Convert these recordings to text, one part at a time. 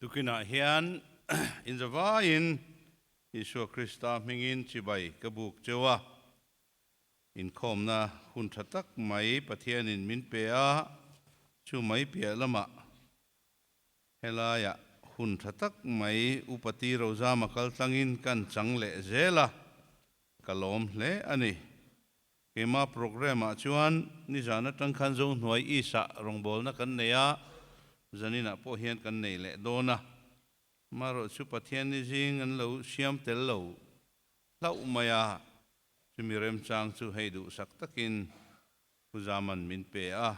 Tukinah hian inzavaiin Isua Krista hmingin chibai ka buk cheu a, inkhawmna hun tha tak mai Pathianin min pe a, chu mai piah lamah helaiah hun tha tak mai Upati Rozama kaltlangin kan chang leh zel a, ka lawm hle a ni. Keimah programme ah chuan nizan atang khan Zohnuai East ah rawngbawlna kan nei a, zaninah pawh hian kan nei leh dawn a. Marawh chu Pathian ni zing an lo siam tel lo hlauh mai a, chumi remchang chu hei duhsak takin Pu Zaman min pe a,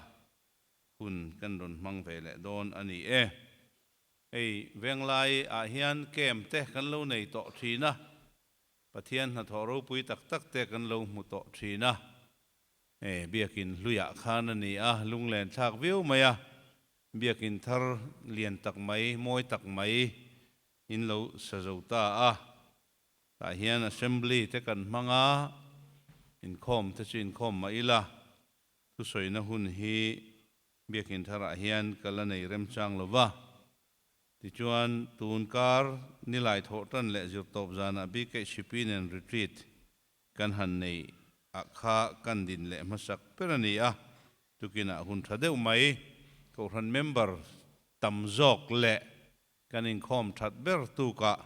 hun kan rawn hmang ve leh dawn a ni e. Hei Venglai ah hian camp te kan lo nei tawh thin a, Pathian hnathawh ropui tak tak te kan lo hmu tawh thin a, e, biakin hluiah khan a ni a, lunglen thlak viau mai a, biakin thar lian tak mai, mawi tak mai in lo sa zo ta a, tah hian assembly te kan hmang a, inkhawm te chu inkhawm mah ila, thusawina hun hi biakin tharah hian ka la nei remchang lo va. Tichuan, tun kar nilai thawh tan leh zirtawp zanah BKHP nen retreat kan han nei ah kha kan din leh hmasak ber a ni a, tukinah hun tha deuh mai Kohhran member tam zawk leh kan inkhawm that ber tukah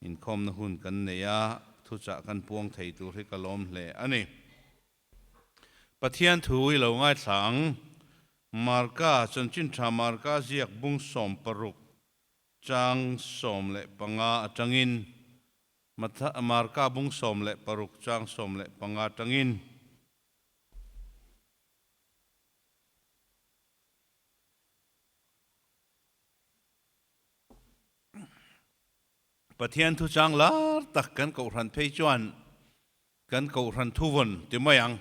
inkhawmna hun kan nei a, thuchah kan puang thei tur hi ka lawm hle a ni. Pathian thu i lo ngaithla ang. Marka, Chanchin Tha Marka ziak bung 16 chang 15 atangin, Marka bung 16 chang 15 atangin. Pathian thu chang lar tak kan kohhran phei chuan Kan Kohhran thuvawn ti mai ang,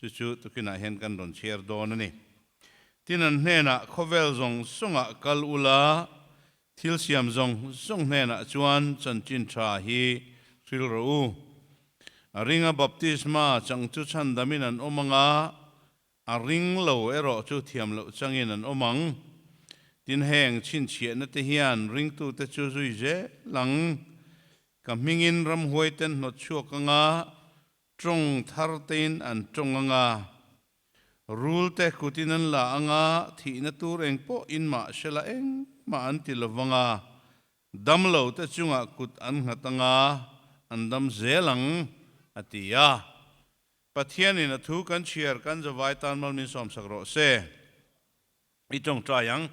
chu chu tukinah hian kan rawn chhiar dawn a ni. Tin, an hnenah khawvel zawng zawngah kal ula, thil siam zawng zawng hnenah chuan chanchin tha hi hril rawh u. A ringa baptisma chang chu chhandamin an awm ang a, a ring lo erawh chu thiam loh changin an awm ang. Tin, heng chhinchhiahna te hian ringtute chu zui zel ang. Ka hmingin ramhuaiten hnawt chhuak anga, tawng thar tein an tawng anga, rul te kutin an la anga, thihna tur eng pawh in mah hre la engmah an ti lo vanga, dam lo te chungah kut an nghat anga, an dam zel ang, a ti a. Pathianin a thu kan chhiar kan zavai tan mal min sawmsak rawh se. I tawngtai ang.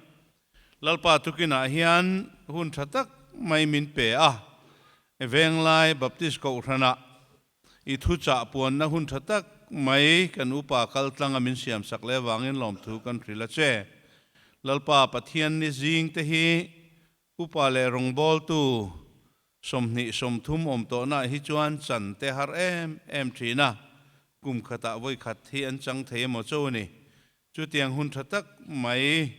Lalpa tukinah hian hun tha tak mai min pe a, Venglai Baptist Kohhranah i thuchah puanna hun tha tak mai kan upa kaltlanga min siamsak leh avangin lawmthu kan hrilh a che. Lalpa Pathian ni zing te hi upa leh rawngbawltu 20 30 awm tawhnaah hi chuan chan te har em em thin a, kum khatah vawi khat hi an chang thei emaw cho a ni. Chutiang hun tha tak mai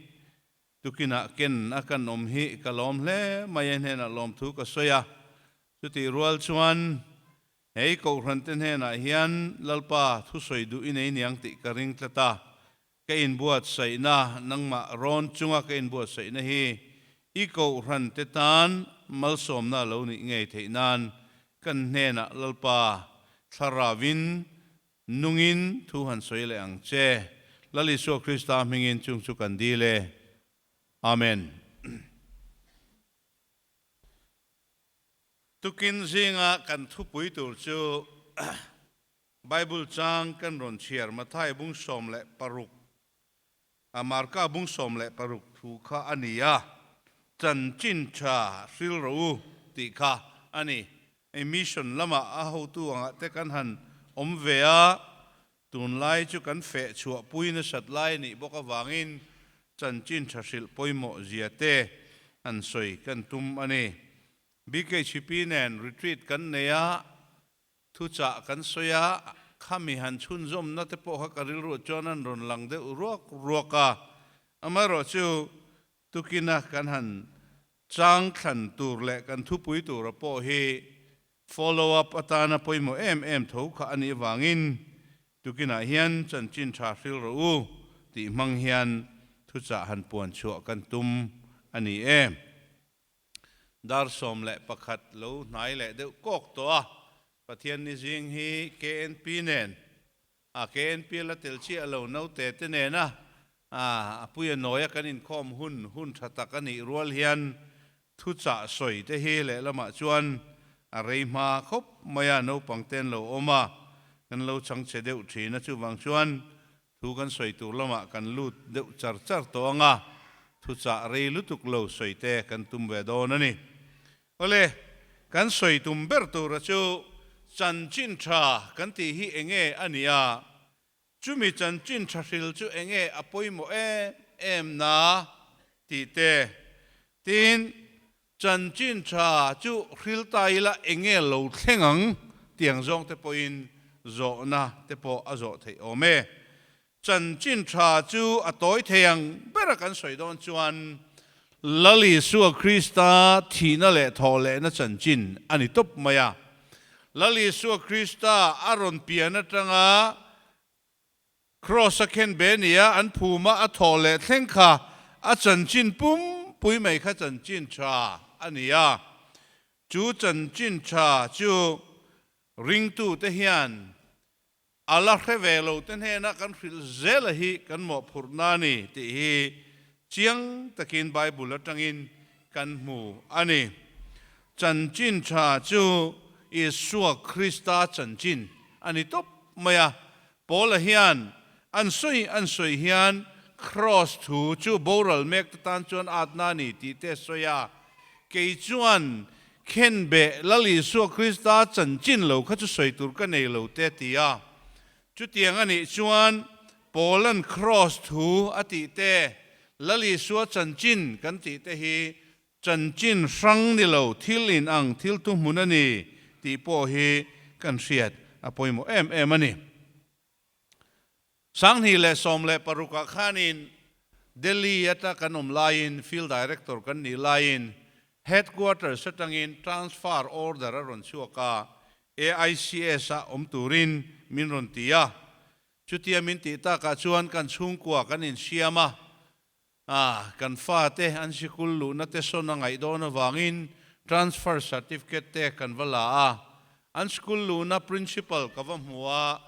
tukinah ken a kan awm hi ka lawm hle mai a hnenah lawmthu ka sawi a. Chutih rual chuan hei Kohhran te hnenah hian Lalpa thusawi duh i nei niang tih ka ring tlat a. Ka inbuatsaihna nangmah rawn chunga ka inbuatsaihna hi i Kohhran te tan malsawmna lo nih ngei theih nan kan hnenah Lalpa thlarauin Nungin thu han sawi leh ang che. Lal Isua Krista hmingin chung chu kan dil e. Amen. Tukin zinga kan thupui tur chu Bible chang kan rawn chhiar Mathai bung 16, Marka bung 16 thu kha a ni a, chanchin tha hril rawh u tih kha a ni. Hei mission lamah a hotu angah te kan han awm ve a, tunlai chu kan feh chhuah pui nasat lai a nih bawk avangin chanchin tha hrilh pawimawh zia te han sawi kan tum a ni. BKHP nen retreat kan nei a, Thuchah kan sawi a, khami han chhunzawmna te pawh kha ka rilruah chuan an rawn lang deuh ruak ruak a. Amaherawhchu, tukina kan han chang thlan tur leh kan thupui tura pawh hi follow up atana pawimawh em em tho kha a nih avangin tukinah hian chanchin tha hril rawh u tih hmang hian thuchah han puan chhuah kan tum a ni e. Dar 11 lo hnai leh deuh kawk tawh a, Pathian ni zing hi KNP nen a KNP la tel chiah lo naute te nena a puia nawia kan inkhawm hun hun tha tak a nih rual hian thuchah sawi te hi lehlamah chuan a rei hma khawp mai a, naupang te an lo awm a, kan lo chang che deuh thin a, chuvang chuan Thu kan sawi tur lamah kan lut deuh char char tawh ang a, thuchah rei lutuk lo sawi te kan tum ve dawn a ni. Awle, kan sawi tum ber tura chu chanchin tha kan tih hi enge a ni a, chumi chanchin tha hril chu enge a pawimawh em em na tih te, tin, Chanchin tha chu hril ta ila enge lo thleng ang tiang zawng te pawhin zawhna te pawh a zawh theih awm e. Chanchin tha chu a tawi thei ang bera kan sawi dawn chuan Lal Isua Krista thihna leh thawhlehna chanchin a ni tawp mai a. Lal Isua Krista a rawn pian atanga Kraws a khen be nia an phuma a thawh leh thleng kha a chanchin pumpui mai kha chanchin tha a ni a. Chu chanchin tha chu ringtute hian a la hre ve lo te hnena kan hrilh zel a hi kan mawhphurhna a ni tih hi chiang takin Bible atangin kan hmu a ni. Chanchin tha chu Isua Krista chanchin a ni tawp mai a. Paula hian an sawi an sawi hian Kraws thu chu boral mek te tan chuan atna a ni tih te a sawi a. Kei chuan khenbeh Lal Isua Krista chanchin lo kha chu sawi tur ka nei lo te a ti a. Chutiang a nih chuan Paula'n Kraws thu a tih te, Lal Isua chanchin kan tih te hi Chanchin hrang ni lo, thil in ang, thil thuhmun a ni tih pawh hi kan hriat a pawimawh em em a ni. 2016 ah khanin Delhi ata kan awm laiin Field Director kan nih laiin Headquarters atangin transfer order a rawn chhuak a, AICS ah awm turin min rawn ti a. Chutia min tih takah chuan kan chhungkua kan insiam a, A, kan fate an sikul luhna te sawn a ngaih dawn avangin transfer certificate te kan va la a, an school luhna principal ka va hmu a,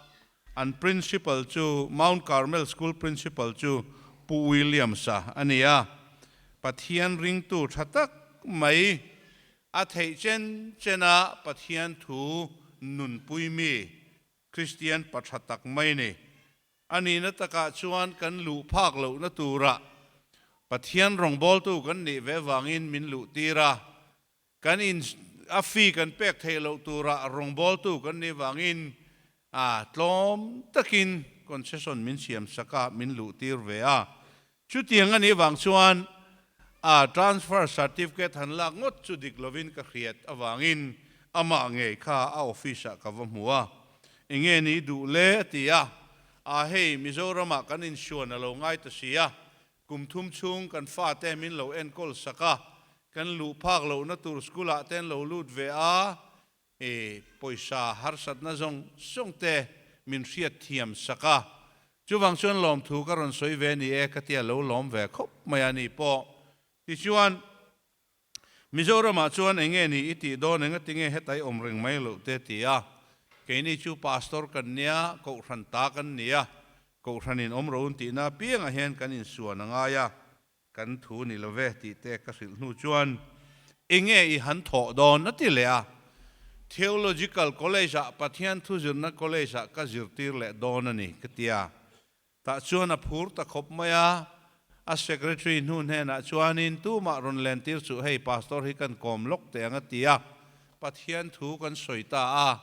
an principal chu Mount Carmel School principal chu Pu Williams-a a ni a, Pathian ringtu tha tak mai, a theih chen chena Pathian thu nunpui mi Kristian pa tha tak mai ni. A nihna takah chuan kan luh phak lohna turah Pathian rawngbawltu kan nih ve vangin min luh tir a, kan in a fee kan pek theih loh turah rawngbawltu kan nih vangin a tlawm takin concession min siam sak a, min luh tir ve a. Chutiang a nih vang chuan a transfer certificate han lak ngawt chu dik lovin ka hriat avangin amah ngei kha a office ah ka va hmu a, enge ni duh le a ti a, a hei Mizoramah kan insuan a lo ngai ta si a, kum thum chhung kan fate min lo enkawl sak a, kan luh phak lohna tur school ah te an lo lut ve a, I pawisa harsatna zawng zawng te min hriat thiam sak a, chuvang chuan lawmthu ka rawn sawi ve ni e ka tia lo lawm ve khawp mai a ni pawh. Tichuan, Mizoramah chuan eng nge ni i tih dawn eng ati nge heta i awm reng mai loh te ti a, keini chu pastor kan nia, kohhran ta kan nia, kohhranin awm ro un tihna apiangah hian kan insuan a ngai a, Kan thu ni lo ve tih te ka hrilh hnu chuan enge i han thawh dawn a ti leh a, Theological College ah Pathian thu zirna college ah ka zirtir leh dawn a ni ka ti a, tah chuan a phur ta khawp mai a, a secretary hnu hnenah chuanin tumah rawn lentir chuh hei pastor hi kan kawm lawk teh ang a ti a, Pathian thu kan sawi ta a,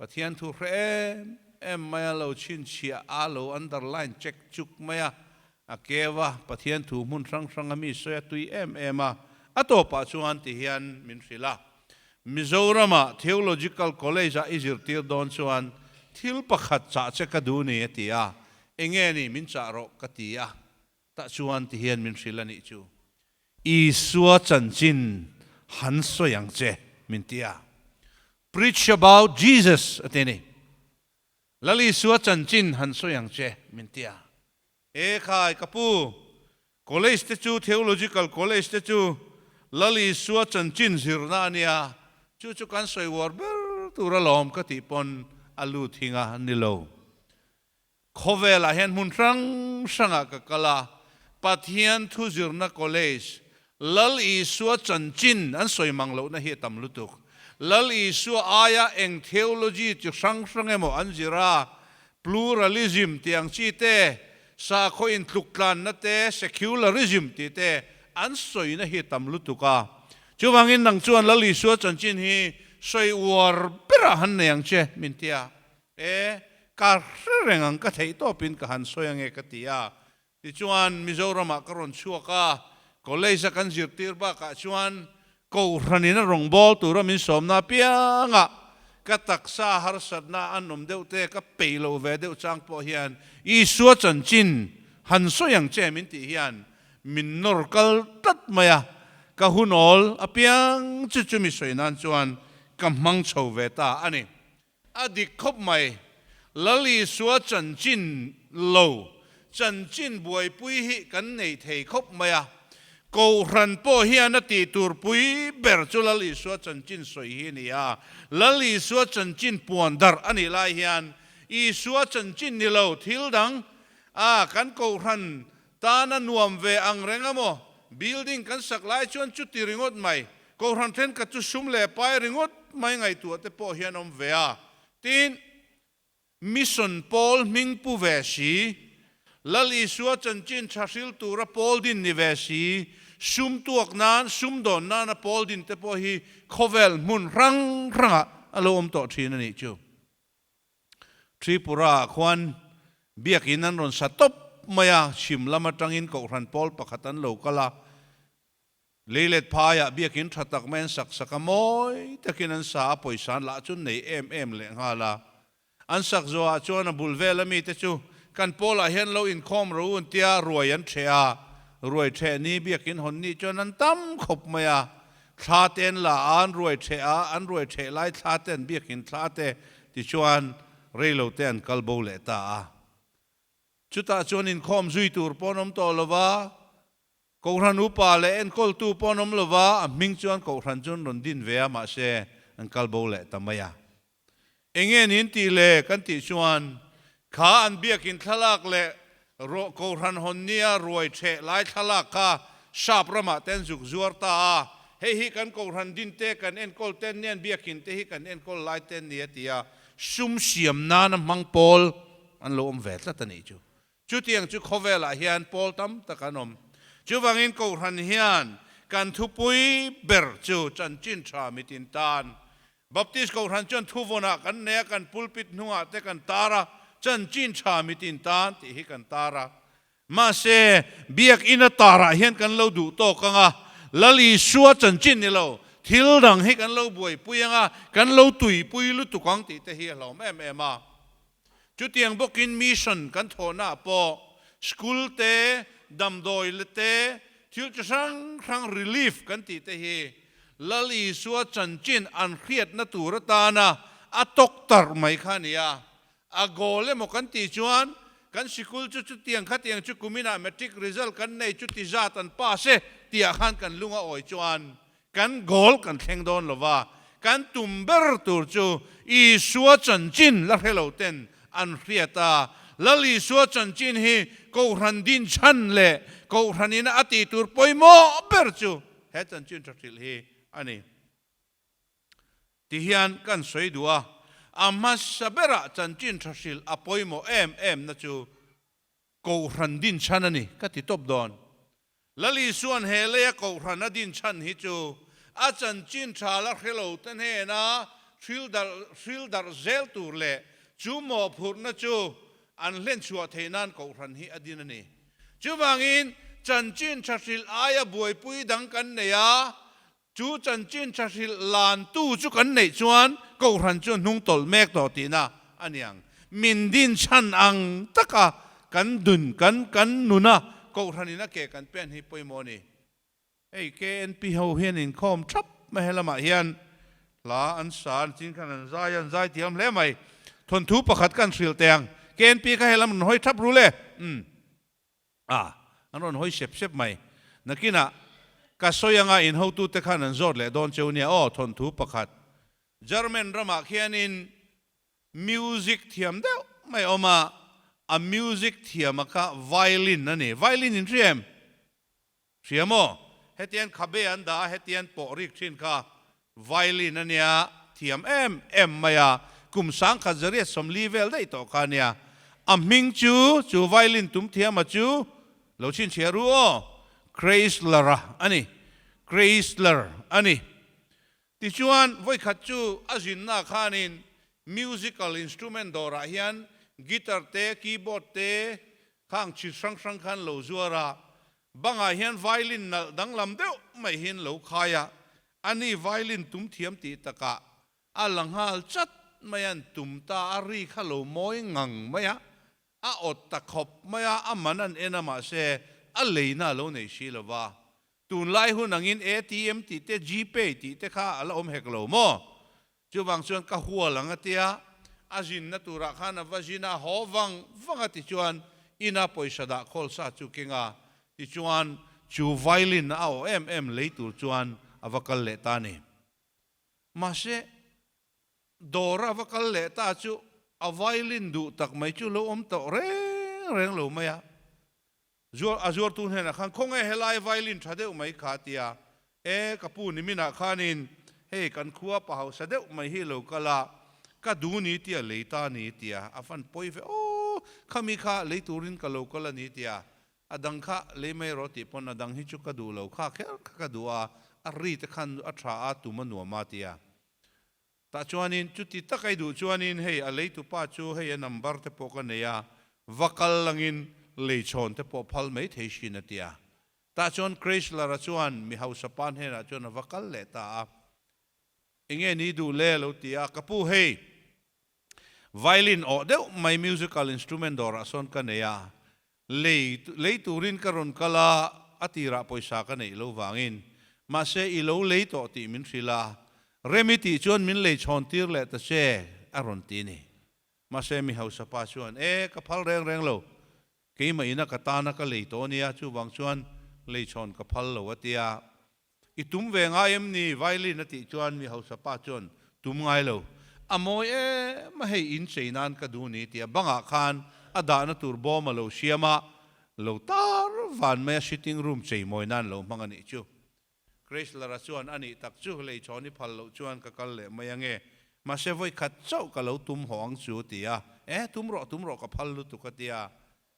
Pathian thu hre em em mai a lo chhinchhiah a lo underline check chuk mai a, a keu a, Pathian thu hmun hrang hrang a mi sawi a tui em em a, a tawpah chuan ti hian min hrilh a, Mizoramah Theological College ah i zirtir dawn chuan thil pakhat chah che ka duh ni a ti a, enge ni min chah rawh ka ti a, tah chuan ti hian min hrilh a nih chu. Isua chanchin han sawi ang che min ti a, Preach about Jesus a ti a ni. Lal Isua chanchin han sawi ang che min ti a. E khai ka pu, college te chu, theological college te chu. Lal Isua chanchin zirna a nia, chu chu kan sawi uar ber tur alawm ka tih pawn a lut hing a ni lo. Khawvelah hian hmun hrang hrangah ka kal a, Pathian thu zirna college, Lal Isua chanchin an sawi mang lohna hi a tam lutuk. Lal Isua aia eng theology chi hrang hrang emaw an zir a, pluralism tih ang chi te, sakhaw intluktlanna te, secularism tih te an sawina hi a tam lutuk a. Chuvangin nang chuan Lal Isua chanchin hi sawi uar berah han nei ang che, min ti a. E, ka hre reng ang, ka theih tawpin ka han sawi ange ka ti a. Tichuan Mizoramah ka rawn chhuak a, college a kan zirtir bakah chuan Kohhranin a rawngbâwl tura min sawmna apiangah ka taksa harsatna an awm deuh te ka peih loh ve deuh chang pawh hian Isua chanchin han sawi ang che min tih hian min nawr kal tlat mai a, ka hunawl apiang chu chumi sawi nan chuan ka hmang chho ve ta a ni. A dik khawp mai. Lal Isua chanchin lo, chanchin buaipui hi kan nei thei khawp mai a. Kohhran pawh hian a tih tur pui ber chu Lal Isua chanchin sawi hi a ni a. Lal Isua chanchin puan darh a nih lai hian Isua chanchin ni lo thil dang a kan kohhran tana nuam ve ang reng a maw? Building kan sak lai chuan chuti ringawt mai, Kohhran thenkhat chu sum leh pai ringawt mai ngaihtuah te pawh hian awm ve a. Tin, Mission pawl hming pu ve si, Lal Isua chanchin tha hril tura pawl din ni ve si, sum tuak nan, sum dawn nana pawl din te pawh hi khawvel hmun hrang hrangah a lo awm tawh thin a nih chu. Tripura ah khuan biakin an rawn sa tawp mai a, chhim lam atangin Kohhran pawl pakhat an lo kal a, Leilet phaiah biakin tha tak mai an sak sak a, mawi takin an sa a, pawisa an lah chu nei em em leh nghal a. An sak zawhah chuan a bul vela mite chu kan pawlah hian lo inkhawm ro un tia ruai an ṭheh a, ruai ṭheh ni biakin hawn ni chuan an tam khawp mai a. Thla te an la a, an ruai ṭheh a, an ruai ṭheh lai thla te an biakin thla te tichuan reilo te an kal bo leh ta a. Chutah chuan inkhawm zui tur pawh an awm tawh lo va, Kohhran upa leh enkawltu pawh an awm lo va, a hming chuan Kohhran chu an rawn din ve a, mahse an kal bo leh ta mai a. Enge nin tih le kan tih chuan kha an biakin thlalak leh Kohhran hawn nia ruai ṭheh lai thlalak kha Sap ramah te an zuk zuar ta a, hei hi kan Kohhran din te, kan enkawl ten nia, an biakin te hi kan enkawl lai ten nia tia sum siam nana hmang pawl an lo awm ve tlat a nih chu. Chutiang chu khawvelah hian pawl tam tak an awm. Chuvangin Kohhran hian kan thupui ber chu chanchin tha mitin tan. Baptist Kohhran chuan thuvawnah kan nei a, kan pulpit hnungah te kan tar a, chanchin tha mitin tan tih hi kan tar a. Mahse, Biakina tarah hian kan lo duh tawk ang a, Lal Isua chanchin ni lo, thil dang hi kan lo buaipui ang a, kan lo tuipui lutuk ang tih te hi a hlauhawm em em a. Chutiang bawkin mission kan thawhnaah pawh school te, damdawi la te, thil chi hrang hrang relief kan tih te hi Lal Isua chanchin an hriatna tur atana a tawk tarh mai kha a ni a. A goal emaw kan tih chuan kan sikul chu chutiang khatiang chu kuminah matric result kan nei chu ti zat an pass e tihah khan kan lung a awi chuan Kan goal kan thleng dawn lo va, kan tum ber tur chu Isua chanchin la hre lo ten an hriat a. Lal Isua chanchin hi Kohhran din chhan leh Kohhran ina a tih tur pawimawh ber chu he chanchin tha hrilh hi a ni. Ti hian kan sawi duh a, a hmasa berah chanchin tha hrilh a pawimawh em em na chu Kohhran din chhan a ni ka ti tawp dawn. Lal Isua'n he leia Kohhran a din chhan hi chu a chanchin tha la hre lo te hnena hril darh hril darh zel tur leh chu mawhphurhna chu an hlen chhuah theih nan Kohhran hi a din a ni. Chuvangin chanchin tha hrilh aia buaipui dang kan nei a, Chu chanchin tha hrilh lantu chu kan neih chuan Kohhran chu hnung tawlh mek tawh tihna a ni ang. Min din chhan ang taka kan dun kan kan nuna Kohhranin a ke kan pen hi pawimawh a ni. Hei KNP ho hian inkhawm thap mai helamah hian hla an sa an chin khan an zai a, an zai thiam hle mai. Thawnthu pakhat kan hrilh teh ang. KNP kha helam rawn hawi thap rul e. Umm. A, an rawn hawi sep sep mai. Nakinah. Ka sawi anga in hotute khan an zawt leh dawn cheu nia aw, thawnthu pakhat. German ramah khianin music thiam deuh mai a awm a, a music thiama kha violin a ni. Violin in hria em? Hria maw? Hetian khabe an dah a, hetian pawh rik thin kha violin a nia, thiam em em mai a, kum 1840 vel daih tawh kha a nia. A hming chu, chu violin tum thiama chu lo chhinchhiah ru aw, Kreisler-a a ni, Kreisler a ni. Tichuan, vawikhat chu a zinna khanin musical instrument dawrah hian guitar te, keyboard te khang chi hrang hrang khan lo zuar a, bangah hian violin nalh danglam deuh mai hian lo khai a, ani violin tum thiam tih takah a la nghal chat mai a, an tum ta a, ri kha lo mawi ngang mai a, a awt ta khawp mai a, a man an en a mahse a leina a lo nei si lo va, Tunlai hun angin ATM tih te Gpay tih te kha a la awm hek lo maw? Chuvang chuan ka hual ang a tia, a zinna turah khan a va zin a, haw vang vang a tichuan ina pawisa dah khawl sa chu keng a, tichuan chu violin a awh em em lei tur chuan a va kal leh ta a ni. Mahse, dawr a va kal leh ta chu a violin duh tak mai chu lo awm tawh reng reng lo mai a. Zuar a zuartu hnenah khan, Khawnge helai violin tha deuh mai kha? tia, E, ka pu niminah khanin hei kan khua pa hausa deuh mai hi lo kal a, ka du ni tia lei ta ni tia, a fan pawi ve aw, khami kha lei turin ka lo kal a ni tia, a dang kha lei mai rawh tih pawn a dang hi chu ka duh lo, kha kher kha ka duh a, a ri te khan a tha a, tum a nuam a tia. Tah chuanin chuti tak ei duh chuanin hei a leitupa chu hei a number te pawh ka nei a, va kal langin leichhawn te pawh phal mai thei hrin a ti a. Tah chuan Chrysler-a chuan mi hausa pa hnenah chuan a va kal leh ta a. Enge ni duh le a lo ti a, ka pu hei violin awh deuh mai musical instrument dawrah sawn ka nei a, lei lei turin ka rawn kal a, a tirah pawisa ka neih lo vangin. Mahse, i lo lei tawh tih min hrilh a, rem i tih chuan min lei chhawn tir leh ta che, a rawn ti ni. Mahse, mi hausa pa chuan, E, ka phal reng reng lo. Keimah ina ka tana ka lei tawh ania, chuvang chuan lei chhawn ka phal lo, a ti a. I tum ve ngai em ni? Violin a tih chuan mi hausa pa chuan, Tum ngai lo. A mawi em a, hei in chei nan ka duh ni tia bangah khan a dahna tur bawm a lo siam a, lo tar van mai a sitting room chei mawi nan lo hmang a nih chu. Chrysler-a chuan a nih tak chu lei chhawn i phal loh chuan ka kal leh mai ange, mahse vawi khat chauh ka lo tum haw ang chu ti a, E, tum rawh, tum rawh ka phal lutuk a tia.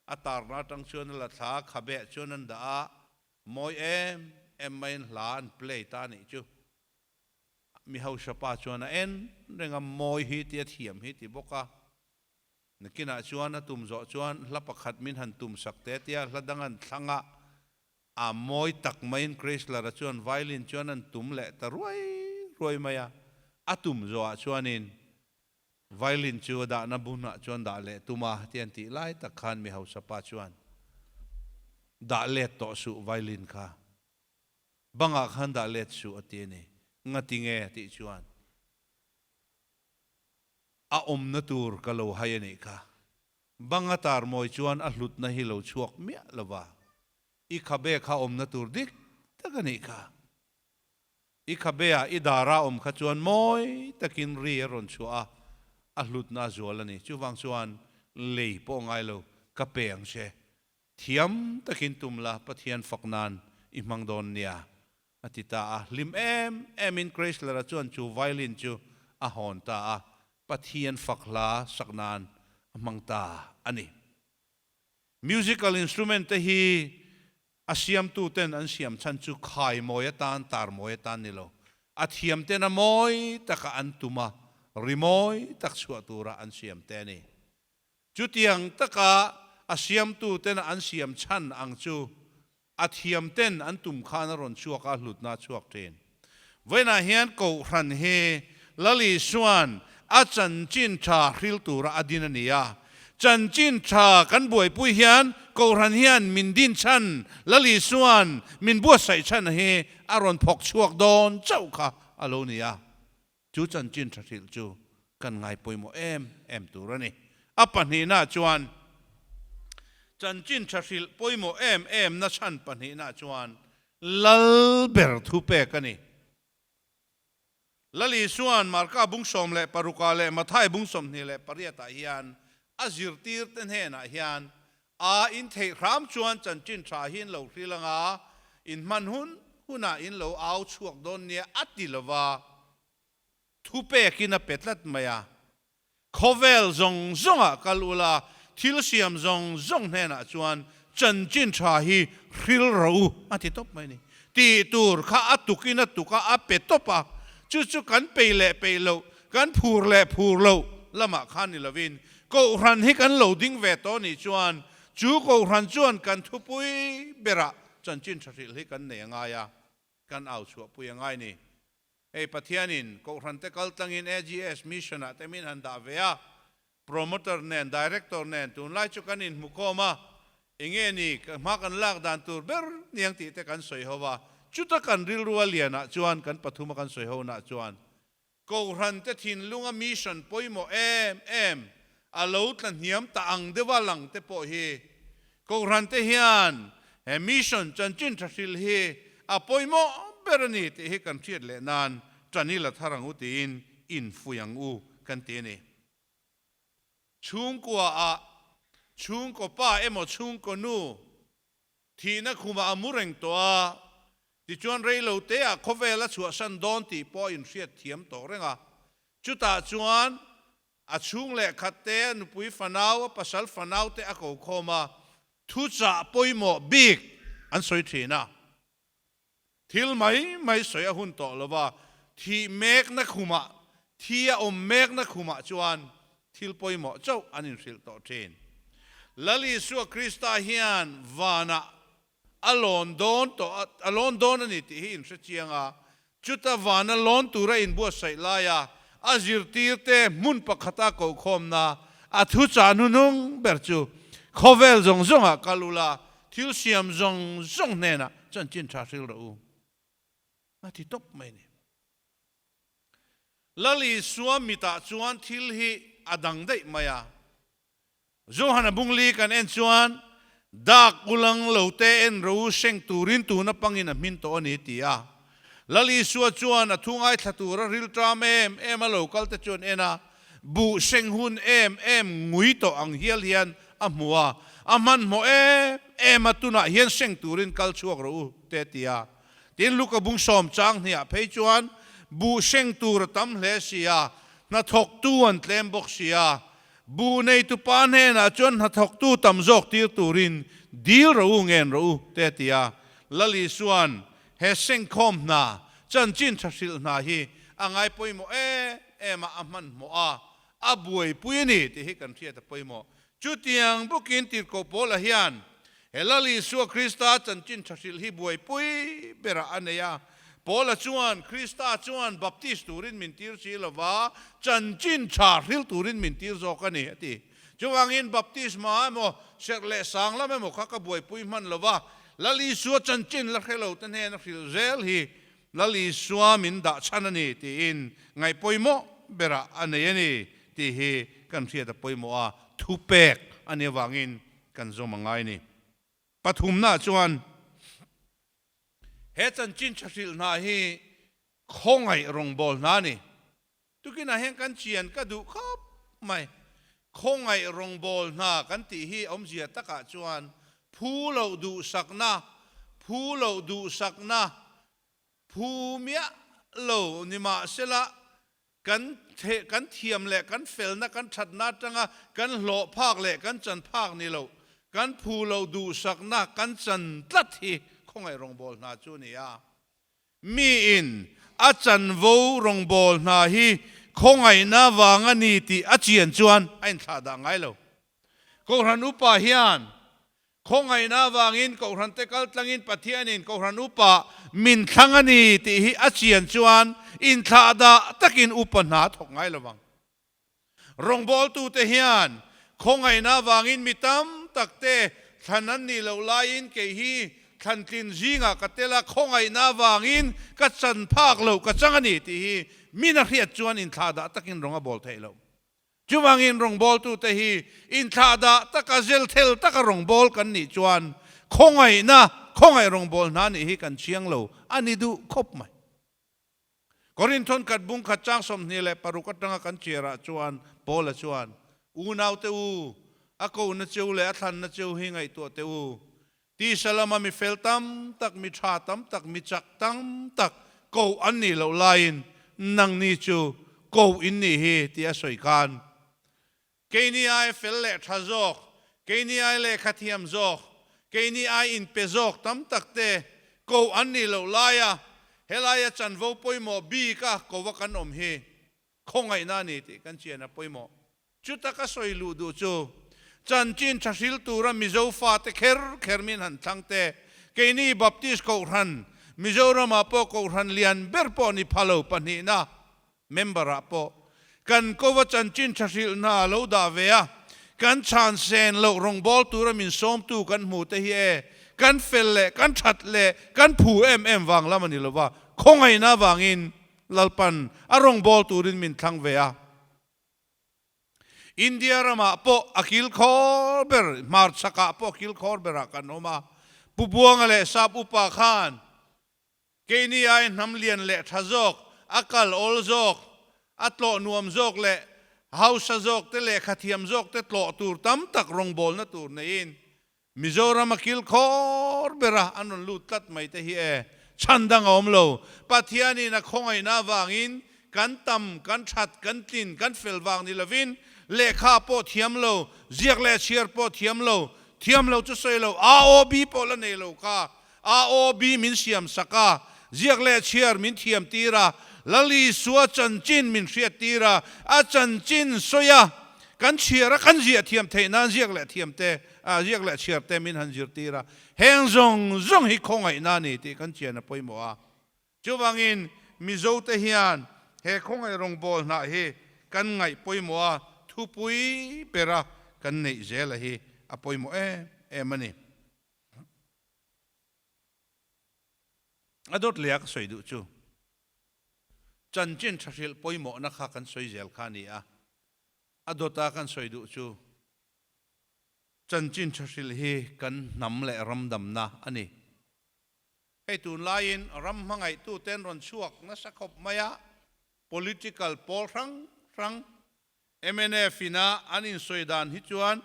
A tarna atang chuan a la thla a, khabeh chuan an dah a, Mawi em em maiin hla an play ta a nih chu. Mi hausa pa chuan a en reng a, mawi hi tia thiam hi ti bawk a. Nakinah chuan a tum zawh chuan hla pakhat min han tum sak te tia hla dang an thlang a, a mawi tak maiin Chrysler-a chuan violin chuan an tum leh ta ruai ruai mai a. A tum zawhah chuanin violin chu a dahna bunah chuan dah leh tum a ti an tih lai tak khan mi hausa pa chuan dah let tawh suh violin kha bangah khan dah let suh a ti a ni. Ngati nge tih chuan a awmna tur ka lo hai a nih kha. Bang a tar mawi chuan a hlutna hi lo chhuak miah lo va, i khabe kha awmna tur dik tak a nih kha. I khabeah i dara awm kha chuan mawi takin ri a rawn chhuah a, a hlutna a zual a ni. Chuvang chuan lei pawh ngai lo, ka pe ang che. Thiam takin tum la, Pathian fak nan i hmang dawn nia, a ti ta a. Hlim em emin Chrysler-a chuan chu violin chu a hawn ta a, Pathian fak hla sak nan a hmang ta a ni. Musical instrument te hi A siamtuten an siam chhan chu khai mawi atan, tar mawi atan ni lo. A thiamten a mawi taka an tum a, ri mawi tak chhuah tura an siam te a ni. Chutiang taka a siamtuten an siam chhan ang chu a thiamten an tum khan a rawn chhuak a, a hlutna a chhuak thin. Vawiinah hian Kohhran hi Lal Isua'n a chanchin tha hril tura a din a ni a. Chanchin tha kan buaipui hian Kohhran hian min din chhan, Lal Isua'n min buatsaih chhan hi a rawn phawk chhuak dawn chauh kha a lo ni a. Chu chanchin tha hrilh chu kan ngai pawimawh em em tur a ni. A pahnihna chuan chanchin tha hrilh pawimawh em em na chhan pahnihna chuan. Lal ber thupek a ni. Lal Isua'n Marka bung 16 ah leh Mathai bung 28 ah hian a zirtirte hnenah hian a in theih hram chuan chanchin tha hi in lo hril anga in hman hun hunah in lo au chhuak dawn nia a ti lova thupekin a pe tlat mai a. Khawvel zawng zawngah kal ula, thil siam zawng zawng hnenah chuan chanchin tha hi hril rawh u, a ti tawp mai a ni. Tih tur kha a tukin a tuk a, a pe tawp a. Chu chu kan peih leh peih loh, kan phur leh phur loh lamah khan ni lovin, Kohhran hi kan lo ding ve tawh nih chuan chu Kohhran chuan kan thupui berah chanchin tha hrilh hi kan nei a ngai a, kan au chhuahpui a ngai ni. Hei Pathianin Kohhrante kal tlangin AGS Mission ah te min han dah ve a, Promoter nen Director nen tunlai chu kan inhmukhawm a, enge ni hma kan lak dan tur ber niang tih te kan sawi ho a, chuta kan rilru a lianah chuan kan pathuma kan sawi ho nah chuan Kohhrante thinlunga Mission pawimawh em em a lo tla hniam ta ang deuha lang te pawh hi Kohhrante hian he mission chanchin tha hril hi a pawimawh ber a ni tih hi kan hriat leh nan tan i la thar ang u tiin infuih ang u kan ti a ni. Chhungkua ah chhungkaw pa emaw chhungkaw nu thihna khumah a mu reng tawh a, tichuan reilo te ah khawvel a chhuahsan dawn tih pawh a inhriat thiam tawh reng a, chutah chuan A chhung leh khat te, a nupui fanau, a pasal fanau te a ko khawm a, thuchah pawimawh bik an sawi thin a. Thil mai mai sawi a hun tawh lo va, thih mekna khumah, thi a awm mekna khumah chuan thil pawimawh chauh an inhrilh tawh thin. Lal Isua Krista hian vanah a lawn dawn tawh a lawn dawn a ni tih hi inhre chiang a, chuta vana lawn tura inbuatsaih laia a zirtirte hmun pakhata kohkhawmna a thuchah hnuhnung ber chu khawvel zawng zawngah kal ula, thil siam zawng zawng hnenah chanchin tha hril rawh u a ti tawp mai a ni. Lal Isua mitah chuan thil hi a dang daih mai a. Johana bungli kan en chuan, Dak ulang lo te en ro seng turin tuna pangin a hmin tawh a ni, ti a. Lal Isua chuan a thu ngaithla tura rilṭam em em a lo kal te chuan en a, buh seng hun em em ngui tawh ang hial hian a hmu a, a hmanhmawh em em a, tunah hian seng turin kal chhuak rawh u, te ti a. Tin, Luka bung sawm chang hniah phei chuan buh seng tur a tam hle si a, hnathawktu an tlem bawk si a, Buh neitu pa hnenah chuan hnathawktu tam zawk tir turin dil rawh u, ngen rawh u, te a ti a. Lal Isua'n he sengkhawm hna, chanchin tha hrilh hna hi a ngai pawimawh em em a, a hmanhmawh a, a buaipui a ni tih hi kan hriat a pawimawh. Chutiang bawkin Tirhkoh Paula hian he Lal Isua Krista chanchin tha hrilh hi buaipui berah a nei a. Paula chuan, Krista chuan baptist turin min tir si lo va, chanchin tha hril turin min tir zawk a ni, a ti. Chuvangin baptisma emaw, serh leh sang lam emaw kha ka buaipui hman lo va, Lal Isua chanchin la hre lo te hnena hrilh zel hi Lal Isua min dah chhan a ni tiin ngaihpawimawh berah a nei a ni tih hi kan hriat a pawimawh a, thupek a nih avangin kan zawm a ngai a ni. Pathumnaah chuan he chanchin tha hrilh hna hi khawngaih rawngbâwl hna a ni. Tukinah hian kan chian ka duh khawp mai. Khawngaih rawngbâwl hna kan tih hi awmzia takah chuan phu loh duhsakna, phu loh duhsakna, phu miah lo nimahsela kan kan thiam leh kan felna kan thatna atanga kan hlawh phak leh kan chan phak ni lo, kan phu loh duhsakna kan chan tlat hi khawngaih rawngbâwl hna chu a ni a. Miin a chanvo rawngbâwl hna hi khawngaihna vang a ni tih a chian chuan a inthlah dah ngai lo. Kohhran upa hian khawngaihna avangin Kohhrante kal tlangin Pathianin Kohhran upa min thlang a ni tih hi a chian chuan inthlah dah takin upa hna a thawk ngai lo vang. Rawngbawltute hian khawngaihna avangin mi tam takte thlan an nih loh laiin kei hi thlantlin zingah ka tel a, khawngaihna avangin ka chan phak loh ka chang a ni tih hi min a hriat chuan inthlahdah takin rawng a bawl theih loh. Chuvangin rawngbawltute hi inthlahdah taka zelthel taka rawngbâwl kan nih chuan khawngaihna, khawngaih rawngbawl hna nih hi kan chiang lo a ni duh khawp mai. Korinthon khat bung khat chang 26 atanga kan chiarah chuan Paula chuan, Unaute u, a kohna cheu leh a thlanna cheu hi ngaihtuah teh u. Tisa lama mi fel tam tak, mi tha tam tak, mi chak tam tak koh an nih loh laiin nangni chu koh in nih hi tih a sawi khan Keini ai fel leh tha zawk, keini ai lehkha thiam zawk, keini ai inpe zawk tam tak te ko an nih loh laia helaia chanvo pawimawh bik a ko a kan awm hi khawngaihna a ni tih kan chian a pawimawh. Chuta ka sawi luh duh chu chanchin tha hril tura Mizo fate kher kher min han thlang te, keini Baptist Kohhran, Mizoramah pawh Kohhran lian ber pawh ni pha lo pahnihna, Member ah pawh kan kova chanchin tha hrilh hna a lo dah ve a, kan chhan sen loh rawngbâwl tura min sawmtu kan hmu te hi e, kan fel leh kan that leh kan phu em em vang lam a ni lova, khawngaihna avangin Lalpan a rawngbâwl turin min thlang ve a. India ramah pawh a kilkhawr ber, hmarchhakah pawh a kilkhawr berah kan awm a, Pu Buanga leh Sap Upa khan Keini ai hnam lian leh tha zawk, a kal awl zawk, a tlawh nuam zawk leh hausa zawk te lehkha thiam zawk te tlawh tur tam tak rawngbawlna tur neiin Mizoram a kil khawr ber a an rawn lut tlat mai te hi e, chhan dang a awm lo. Pathianin a khawngaihna avangin kan tam, kan that, kan tlin, kan fel vang ni lovin lehkha pawh thiam lo, ziak leh chhiar pawh thiam lo, thiam lo chu sawi lo, AOB pawh la nei lo kha AOB min siam sak a, ziak leh chhiar min thiam tir a, Lal Isua chanchin min hriat tir a, a chanchin sawi a, kan chhiar a, kan ziah thiam theih nan ziak leh thiam te, ziak leh chhiar te min han zir tir a, heng zawng zawng hi khawngaihna a ni tih kan chian a pawimawh a. Chuvangin Mizote hian he khawngaih rawngbâwl hnah hi kan ngaih pawimawh a, thupui bera kan neih zela hi a pawimawh em em a ni. A dawt leh a ka sawi duh chu chanchin tha hrilh pawimawhna kha kan sawi zel kha a ni a, a dawta kan sawi duh chu chanchin tha hrilh hi kan hnam leh ram damna a ni. Hei tunlaiin ram hmangaihtuten rawn chhuak nasa khawp mai a, political pawl hrang hrang Mnf ina an insawi dan hi chuan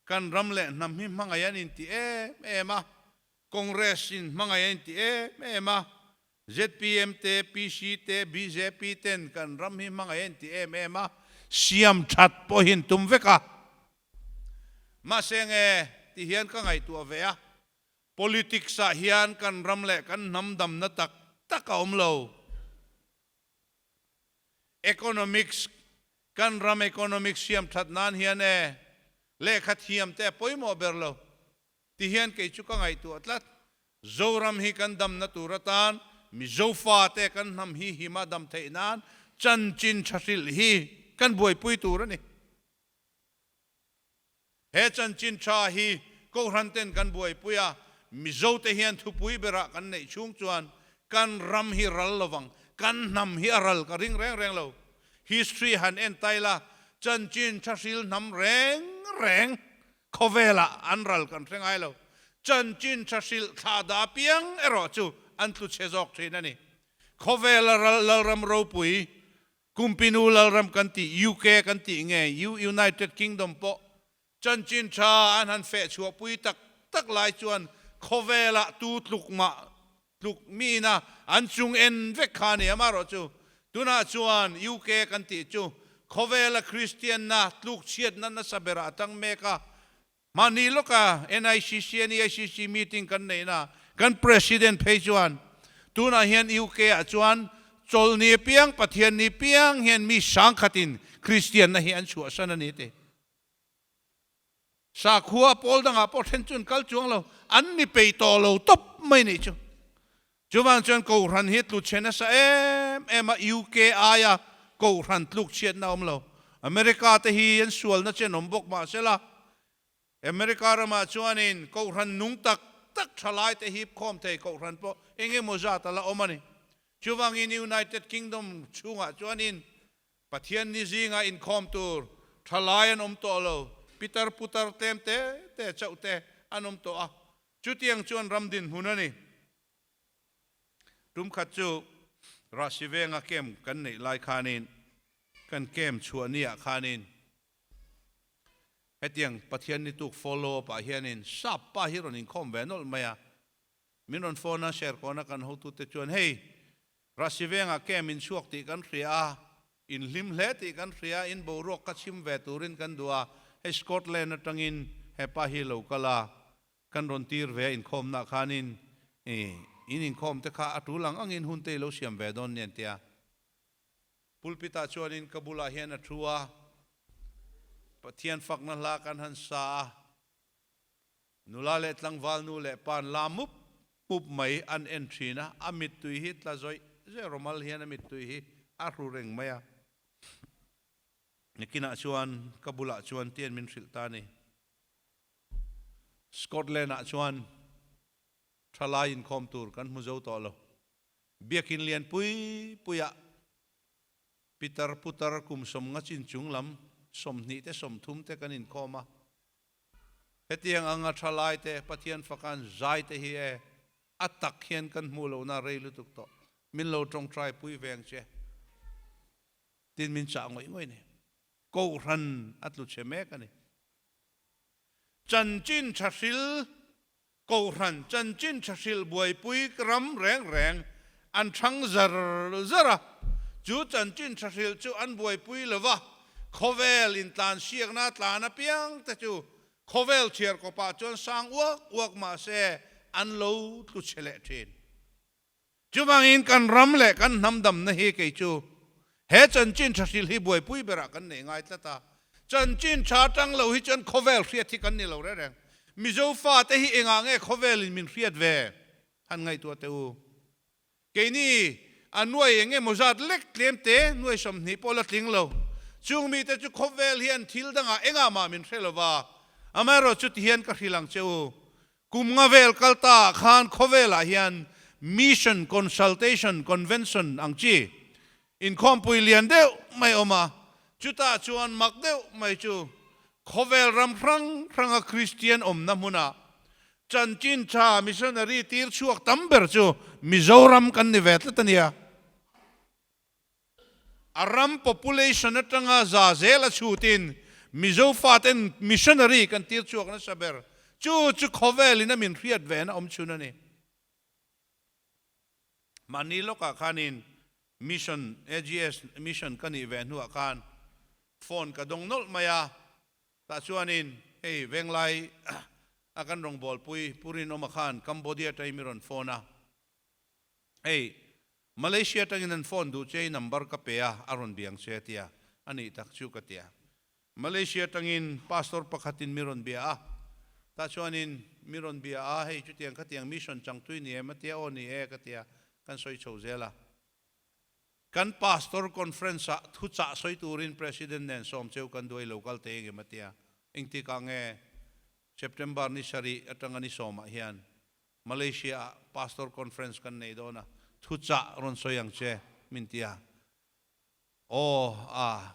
kan ram leh hnam hi hmangaih an inti em em a, Congress in hmangaih an inti em em a, zpm te, PC te, bjp ten kan ram hi hmangaih an inti em em a, siam that pawh hi an tum vek a. Mahse nge ti hian ka ngaihtuah ve a, politics ah hian kan ram leh kan hnam damna tak tak a awm lo. Economics, Kan ram economics siam that nan hian e lehkha thiam te a pawimawh ber lo ti hian kei chu ka ngaihtuah tlat. Zoram hi kan damna tur atan Mizo fate kan hnam hi hima dam theih nan chanchin tha hrilh hi kan buaipui tur a ni. He chanchin tha hi Kohhran ten kan buaipui a, Mizo te hian thupui berah kan neih chhung chuan kan ram hi ral lovang, kan hnam hi a ral ka ring reng reng lo. History han en tai la, chanchin tha hril hnam reng reng khawvelah an ral kan hre ngai lo. Chanchin tha hrilh thlah dah apiang erawh chu an tlu chhe zawk thin a ni. Khawvela ral Lalram ropui Kumpinu Lalram kan tih UK kan tih nge United Kingdom pawh chanchin tha an han feh chhuahpui tak tak lai chuan khawvelah tu tluk mah tluk miina an chung en vek kha a ni. Amaherawhchu tunah chuan UK kan tih chu khawvela Kristianna tluk chhiatna nasa berah a tang mek a. Mahni lawka NICC, NEICC meeting kan neihna kan President phei chuan tunah hian UK ah chuan chawlhni piang Pathianni piang hian mi sangkhatin Kristianna hi an chhuahsan a ni ti. Sakhua pawl dangah pawh then chu an kal chuang lo, an ni peih tawh lo tawp mai nih chu. Chuvang chuan Kohhran hi tlu chhe nasa em em a, UK aia Kohhran tluk chhiatna a awm lo. America te hi an sualna chen awm bawk mahsela, America ramah chuanin Kohhran nung tak tak tha lai te hip khawm thei Kohhran pawh eng emaw zat a la awm a ni. Chuvangin United Kingdom chhungah chuanin Pathian ni zinga inkhawm tur tha lai an awm tawh lo, pitar putar tlem te te chauh te an awm tawh a. Chutiang chuan ram dinhmun a ni. Tum khat chu Rahsi venga camp kan neih lai khanin, kan camp chhuah ni ah khanin hetiang Pathian ni tuk follow up ah hianin sap pa hi rawn inkhawm ve nawlh mai a. Min rawn phone a, share kawna kan hotute chuan hei Rahsi vengah camp in chhuak tih kan hria a, in hlim hle tih kan hria a, in boruak kha chhim ve turin kan duh a, hei Scotland atangin hepa hi lo kal a, kan rawn tir ve a inkhawmna khanin in inkhawm te kha a tul ang angin hun te i lo siam ve dawn nia tia. Pulpit ah chuanin ka bulah hian a thu a, Pathian fakna hla kan han sa a, nula leh tlangval nu leh pan la mup mup mai an en thin a, a mittui hi tla zawih zawih rawmal hian a mittui hi a hru reng mai a. Nikinah chuan ka bulah chuan tian min hrilh ta a ni. Scotland ah chuan thalai inkhawm tur kan hmu zo tawh lo. Biakin lian pui pui ah pitar putar kum sawmnga chin chung lam 20 te 30 te kan inkhawm a. Hetiang anga thalai te Pathian fakan zai te hi e a tak hian kan hmuh lohna rei lutuk tawh. Min lo tawngtai pui veng che. Tin min chah ngawih ngawih ni. Kohhran a tlu chhe mek a ni. Chanchin tha hril Kohhran chanchin tha hril buaipui ram reng reng an thang zar zar a, chu chanchin tha hril chu an buaipui lo va, khawvel intlansiakna tlan apiang te chu khawvel chhiar kawpah chuan sang uak uak mah se an lo tlu chhe leh thin. Chuvangin kan ram leh kan hnam damna hi kei chu he chanchin tha hril hi buaipui berah kan nei ngai tlat a. Chanchin tha atang lo hi chuan khawvel hriat hi kan ni lo reng reng. Mizo fate hi engah nge khawvelin min hriat ve? Han ngaihtuah teh u. Keini a nuai eng emaw zat lek tlem te nuai 20 pawh la tling lo. Chung mite chu khawvel hian thil dangah engah mah min hre lo va. Amaherawhchu tihian ka hrilh ang che u. Kum nga vel kal ta ah khan khawvelah hian Mission Consultation Convention ang chi inkhawmpui lian deuh mai awm a, chutah chuan mak deuh mai chu khawvel ram hrang hranga Kristian awmna hmunah chanchin tha missionary tir chhuak tam ber chu Mizoram kan ni ve tlat a nia. A ram population atanga za zel a chhutin Mizo faten missionary kan tir chhuak nasa ber. Chu chu khawvelin a min hriat ve na awm chhun a ni. Mahni lawkah khanin mission, AGS mission ka nih ve hnuah khan phone ka dawng nawlh mai a, tah chuanin hei Venglai a kan rawngbawlpui Pu Rinawma khan Cambodia atangin mi rawn phone a, Hei, Malaysia atangin an phone duh che i number ka pe a, a rawn biang che a tia. A nih tak chu ka tia. Malaysia atangin pastor pakhatin mi rawn bia a, tah chuanin mi rawn bia a, hei chutiang khatiang mission changtui ni em a tia, aw ni e ka tia, kan sawi chho zel a. Kan pastor conference ah thuchah sawi turin president nen sawm cheu kan duai lo kal te engem a tia. Engtikah nge September ni sarih atanga ni sawmah hian Malaysia ah Pastor Conference kan nei dawn a, thuchah rawn sawi ang che min ti a. Aw a,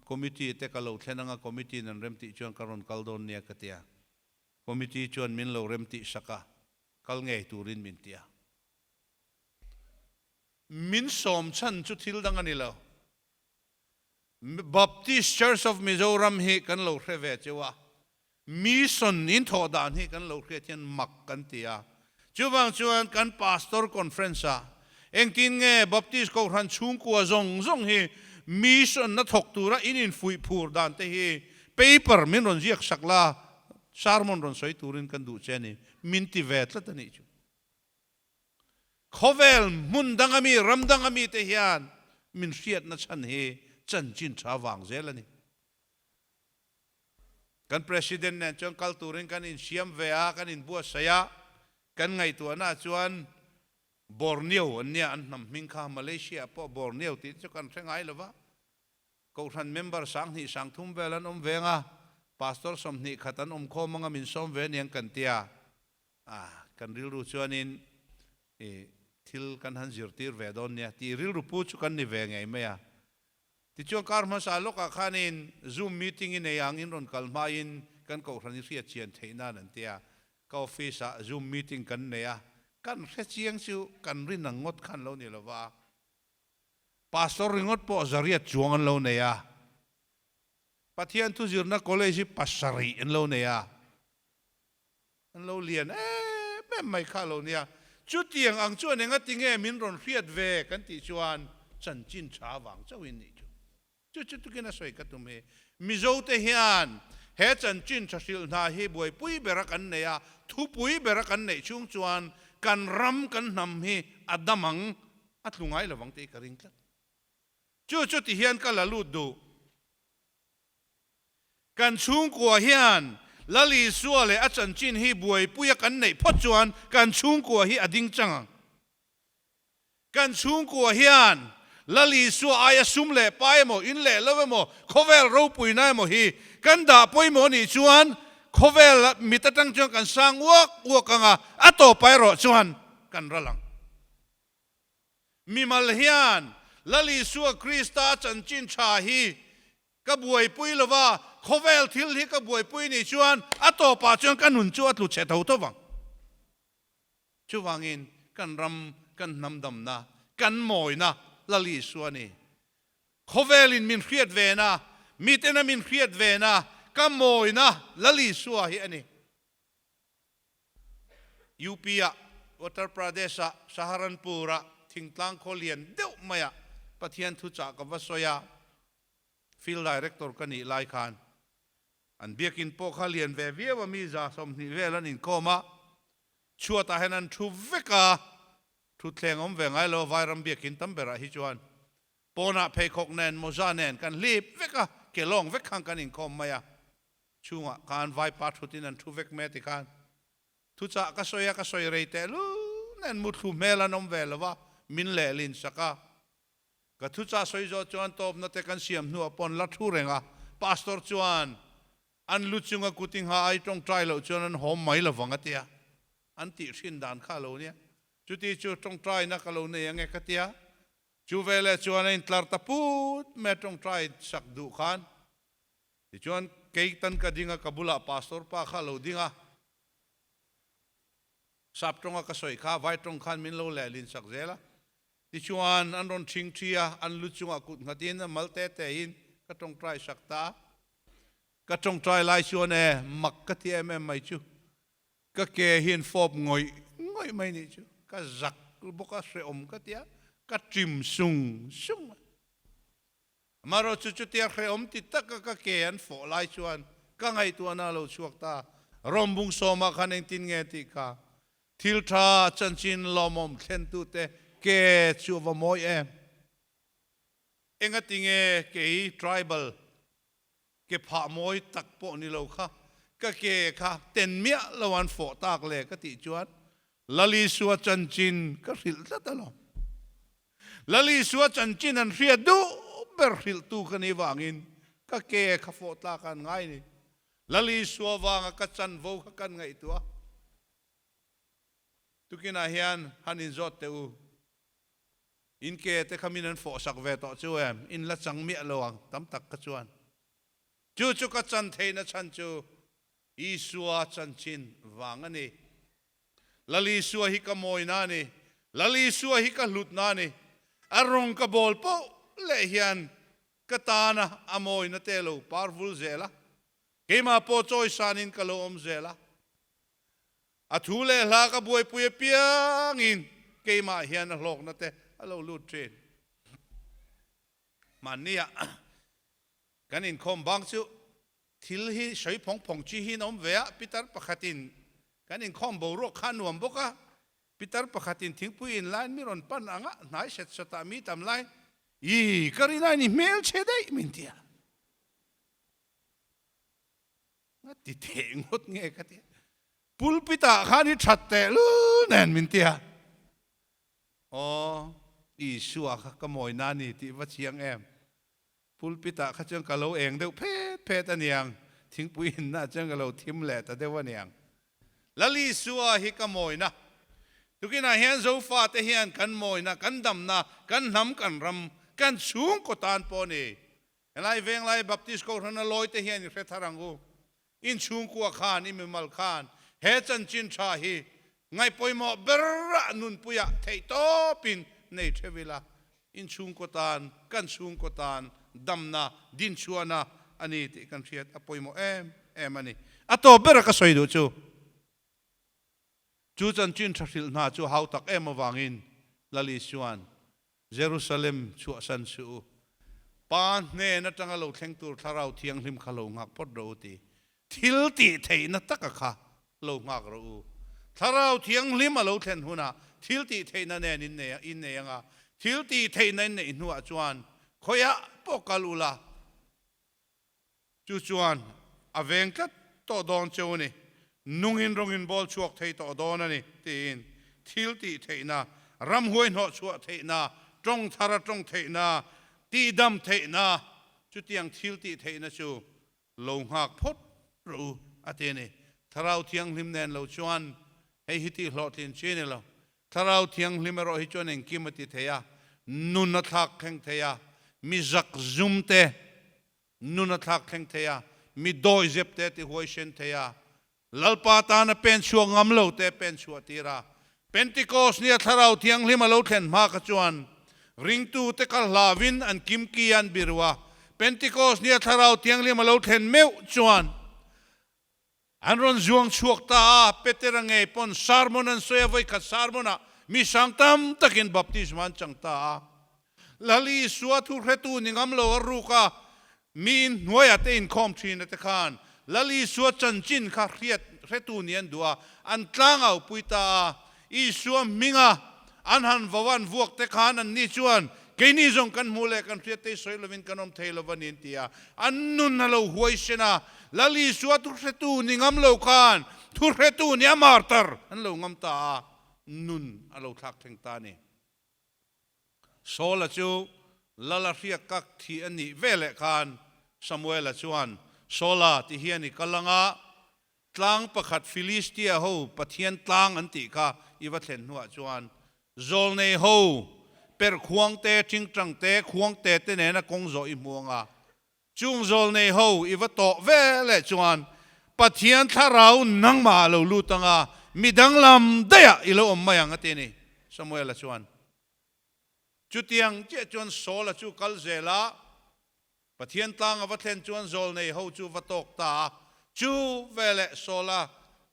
committee te ka lo thlen anga committee in an rem tih chuan ka rawn kal dawn nia ka ti a. Committee chuan min lo rem tih sak a, kal ngei turin min ti a. Min sawm chhan chu thil dang a ni lo. Baptist Church of Mizoram hi kan lo hre ve cheu a, mission in thawh dan hi kan lo hriat hian mak kan ti a. Chuvang chuan kan Pastor Conference ah engtin nge Baptist Kohhran chhungkua zawng zawng hi mission na thawk tura in infuih phur dan te hi paper min rawn ziak sak la, sermon rawn sawi turin kan duh che a ni, min ti ve tlat a nih chu. Khawvel hmun danga mi, ram danga mi te hian min hriatna chhan hi chanchin tha vang zel a ni. Kan President nen chuan kal turin kan insiam ve a, kan inbuatsaih a, kan ngaihtuahna chuan Borneo an nia, an hnam hming kha Malaysia ah pawh Borneo tih chu kan hre ngai lo va, Kohhran member 2000 3000 vel an awm veng a, Pastor 20 khat an awm khawm anga min sawm ve aniang kan tia. A, kan rilru chuanin i thil kan han zirtir ve dawn nia tih rilru pu chu kan ni ve ngei mai a. Tichuan kar hmasa lawkah khanin Zoom meeting i nei ang in rawn kal hmain kan kohhran i hriat chian theih nan an ti a. Ka office ah zoom meeting kan nei a, kan hre chiang chu kan rin ang ngawt khan lo ni lo va. Pastor ringawt pawh zariat chuang an lo nei a. Pathian thuzirna college hi pasarih an lo nei a. An lo lian em em mai kha lo nia. Chutiang ang chuan engati nge min rawn hriat ve kan tih chuan chanchin tha vang chauhin nih chu. Chu chu tukin a sawi ka tum hi. Mizo te hian he chanchin tha hrilh hna hi buaipui bera kan nei a, thupui bera kan neih chhung chuan kan ram kan hnam hi a dam ang, a tlu ngai lovang tih ka ring tlat. Chu chu ti hian ka la lut duh. Kan chhungkua hian Lal Isua leh a chanchin hi buaipuia kan neih phawt chuan kan chhungkua hi a ding chang ang. Kan chhungkua hian Lal Isua aia sum leh pa emaw, in leh lo emaw, khawvel ropuina emaw hi kan dah pawimawh nih chuan khawvel mit atang chuan kan sang uak uak ang a, a tawpa erawh chuan kan ral ang. Mimal hian Lal Isua Krista chanchin tha hi ka buaipui lo va, khawvel thil hi ka buaipui nih chuan a tawpah chuan ka nun chu a tlu chhe tho tho vang. Chuvangin kan ram, kan hnam damna, kan mawina Lal Isua ni. Khawvelin min hriat vena, mitena min hriat vena ka mawina Lal Isua hi a ni. UP-ah, Uttar Pradesh-ah, Saharanpur-ah, thingtlang khaw lian deuh maiah Pathian thuchah ka va sawi a, Field Director ka nih lai khan an biakin pawh kha lian ve viau a, mi 120 vel an inkhawm a, chhuatah hian an thu vek a, thutthleng awm ve ngai lo a, Vairam biakin tam berah hi chuan pawnah pheikhawk nen mawza nen kan hlip vek a, ke lawng vek khan kan inkhawm mai a, chhungah khan vaipa thutin an thu vek mai a ti khan thuchah ka sawi a, ka sawi rei tehlul nen muthlu hmel an awm ve lo va, min lehlin sak a. Ka thuchah sawi zawh chuan tawpna te kan siam hnuah pawn la thu reng a, Pastor chuan an lu chunga kut i ngha ai tawngtai loh chuan an hawm mai lovang a tia, an tih hrin dan kha a lo nia. Chuti chu tawngtaina ka lo nei ange ka tia, chu veleh chuan a intlar ta put mai a tawngtai sak duh khan. Tichuan kei tan ka ding a, ka bulah Pastor pa kha a lo ding a, Sap tawnga ka sawi kha vai tawng khan min lo lehlin sak zel a. Tichuan an rawn ṭhing ṭhi a, an lu chungah kut nghatin a mal te tein ka ṭawngṭai sak ta a. Ka ṭawngṭai lai chuan e, mak ka ti em em mai chu. Ka ke hian fawp ngawih ngawih mai nih chu. Ka zak bawk a, hrehawm ka ti a, ka ṭim sung sung mai. Amaherawhchu chu chutia hrehawm ti taka ka ke an fawh lai chuan ka ngaihtuahna a lo chhuak ta. Rom bung sawmah khan engtin nge tih kha thil tha chanchin lawmawm thlentute ke chu a va mawi em? Engati nge kei tribal ke phah mawi tak pawh ni lo kha ka ke kha ten miah lo an fawh tak le ka tih chuan Lalisua chanchin ka hrilh tlat alawm. Lalisua chanchin an hriat duh ber hrilhtu ka nih vangin ka ke kha fawh tlak an ngai ni. Lalisua vanga ka chanvo kha kan ngaihtuah. Tukinah hian han inzawt teh u. In ke te kha min an fawh sak ve tawh chu em? In la chang miah lo ang tam tak kha chuan. Chu chu ka chan theihna chhan chu Isua chanchin vang a ni. Lal Isua hi ka mawina a ni. Lal Isua hi ka hlutna a ni. A rawng ka bawl poh leh hian ka tana a mawina te lo par vul zel a. Keimah pawh chawisanin ka lo awm zel a. A thu leh hla ka buaipui apiangin keimah hian a hlawkna te a lo lut thin. Mahnia kan inkhawm bang chu thil hi sawi phawng phawng chi hi an awm ve a, pitar pakhatin kan inkhawm boruak kha a nuam bawk a, pitar pakhatin thingpui in laiin mi rawn pan ang a, hnai set sawtah mi tam lai, Ii, ka rin ain i hmelchhe daih min ti a. Nga ti teh ngawt nge ka ti a. Pulpit ah khan i that teh lul nen min ti a. Aw, Isua kha ka mawi na ni tih va chiang em. Pulpit ah kha chuan ka lo eng deuh phet phet a niang, thingpui inna ah chuan ka lo thim leh ta deuh a niang. Lal Isua hi ka mawina. Tukinah hian Zofate hian kan mawina, kan damna, kan hnam, kan ram, kan chhungkaw tan pawh a ni. Helai Venglai Baptist Kohhrana lawite hian i hre thar ang u. Inchhungkua khan, i mimal khan. He chanchin tha hi ngaihpawimawh berah nunpuiah theihtawpin nei theuh ila, inchhungkaw tan, kan chhungkaw tan damna, dinchhuahna a ni tih kan hriat a pawimawh em em a ni. A tawp bera ka sawi duh chu, chu chanchin tha hrilh hna chu hau tak em avangin Lal Isua'n Jerusalem chhuahsan suh u, Pa hnen atanga lo thleng tur Thlarau Thianghlim kha lo nghak phawt rawh u ti. Thil tih theihna taka kha lo nghak rawh u. Thlarau Thianghlim a lo thlen hunah thil tih theihna nen in nei in nei anga, thil tih theihna in neih hnuah chuan khawiah pawh kal ula, Chu chuan a veng tlat tawh dawn cheu a ni, nungin rawngin bawl chhuak thei tawh dawn a ni, tiin thil tih theihna, ramhuai hnawh chhuah theihna, tawng thara tawng theihna, tihdam theihna, chutiang thil tih theihna chu lo nghak phawt rawh u, a ti a ni. Thlarau Thianghlim nen lo chuan hei hi tih hlawhtlin chi a ni lo. Thlarau Thianghlim erawh hi chuan engkim a ti thei a, nun a thlak thleng thei a, mi zakzum te, Nun a thlak thleng thei a, mi dawihzep te ti huaisen thei a, Lalpa tana pen chhuak ngam lo te pen chhuah tir a. Pentikos nia Thlarau Thianghlim a lo thlen hma kha chuan ringtu te kal hlauin an kimki a an biru a. Pentikos nia Thlarau Thianghlim a lo thlen meuh chuan an rawn zuang chhuak ta a, Petera ngei pawn sermon an sawi a, vawikhat sermon ah mi sang tam takin baptisma an chang ta a. Lal Isua thu hretu ni ngam lo a ruk a, mi in hnuaiah te inkhawm thin a te khan Lal Isua chanchin kha hriat hretu ni an duh a, an tlangau pui ta a. Isua hminga an han vo a an vuak te khan anni chuan keini zawng kan hmuh leh kan hriat te hi sawi lovin kan awm thei lo a ni an ti a. An nun a lo huaisen a, Lal Isua thuhretu ni ngam lo khan thuhretu ni a martar an lo ngam ta a, nun a lo thlak thleng ta a ni. Saula chu Lala hriak kak thi a nih veleh khan Samuela chuan, Saula ti hian i kal ang a, Tlang pakhat Filistia ho Pathian tlang an tih kha i va thlen hnuah chuan zawlnei ho perh khuang te, tingtang te, khuang te te nena kawng zawh i hmu ang a. Chung zawlnei ho i va tawh ve leh chuan Pathian thlarau nangmah ah lo lut ang a, mi danglam daih ah i lo awm mai ang a ti a ni. Samuela chuan chutiang chiah chuan Saula chu kal zel a, Pathian tlang a va thlen chuan zawlnei ho chu va tawk ta a, chu veleh Saula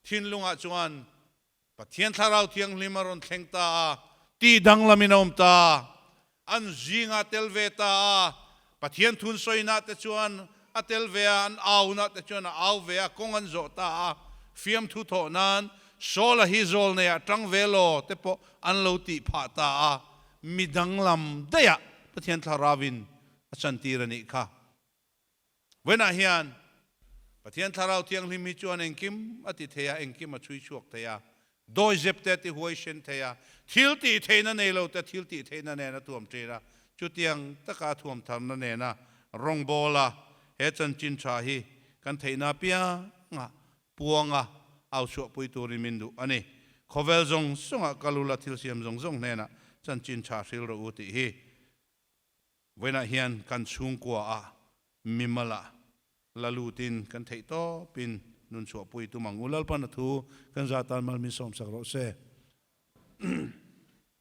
thinlungah chuan Pathian Thlarau Thianghlim a rawn thleng ta a, tih danglamin a awm ta. An zingah tel ve ta a, Pathian thun sawinah te chuan a tel ve a, an aunah te chuan a au ve a, kawng an zawh ta a, fiamthu thawh nan Saula hi zawlneiah tang ve law te pawh an lo tih phah ta a, mi danglam daihah Pathian Thlarauin a chantir a nih kha. Vawiinah hian Pathian Thlarau Thianghlim hi chuan engkim a ti thei a, engkim a chhui chhuak thei a, dawizep te a ti huaisen thei a, thil tih theihna nei lo te thil tih theihna nen a thuam thin a, chutiang taka a thuam tharna nena rawngbawla he chanchin tha hi kan theihna apianga puanga au chhuahpui turin min duh a ni. Khawvel zawng zawngah kal ula thil siam zawng zawng hnenah chanchin tha hril rawh u tih hi Vawiinah hian kan chhungkua ah mimal ah la lutin kan theih tawpin nun chhuahpui tum ang u. Lalpan a thu kan za tan mal min sawmsak rawh se.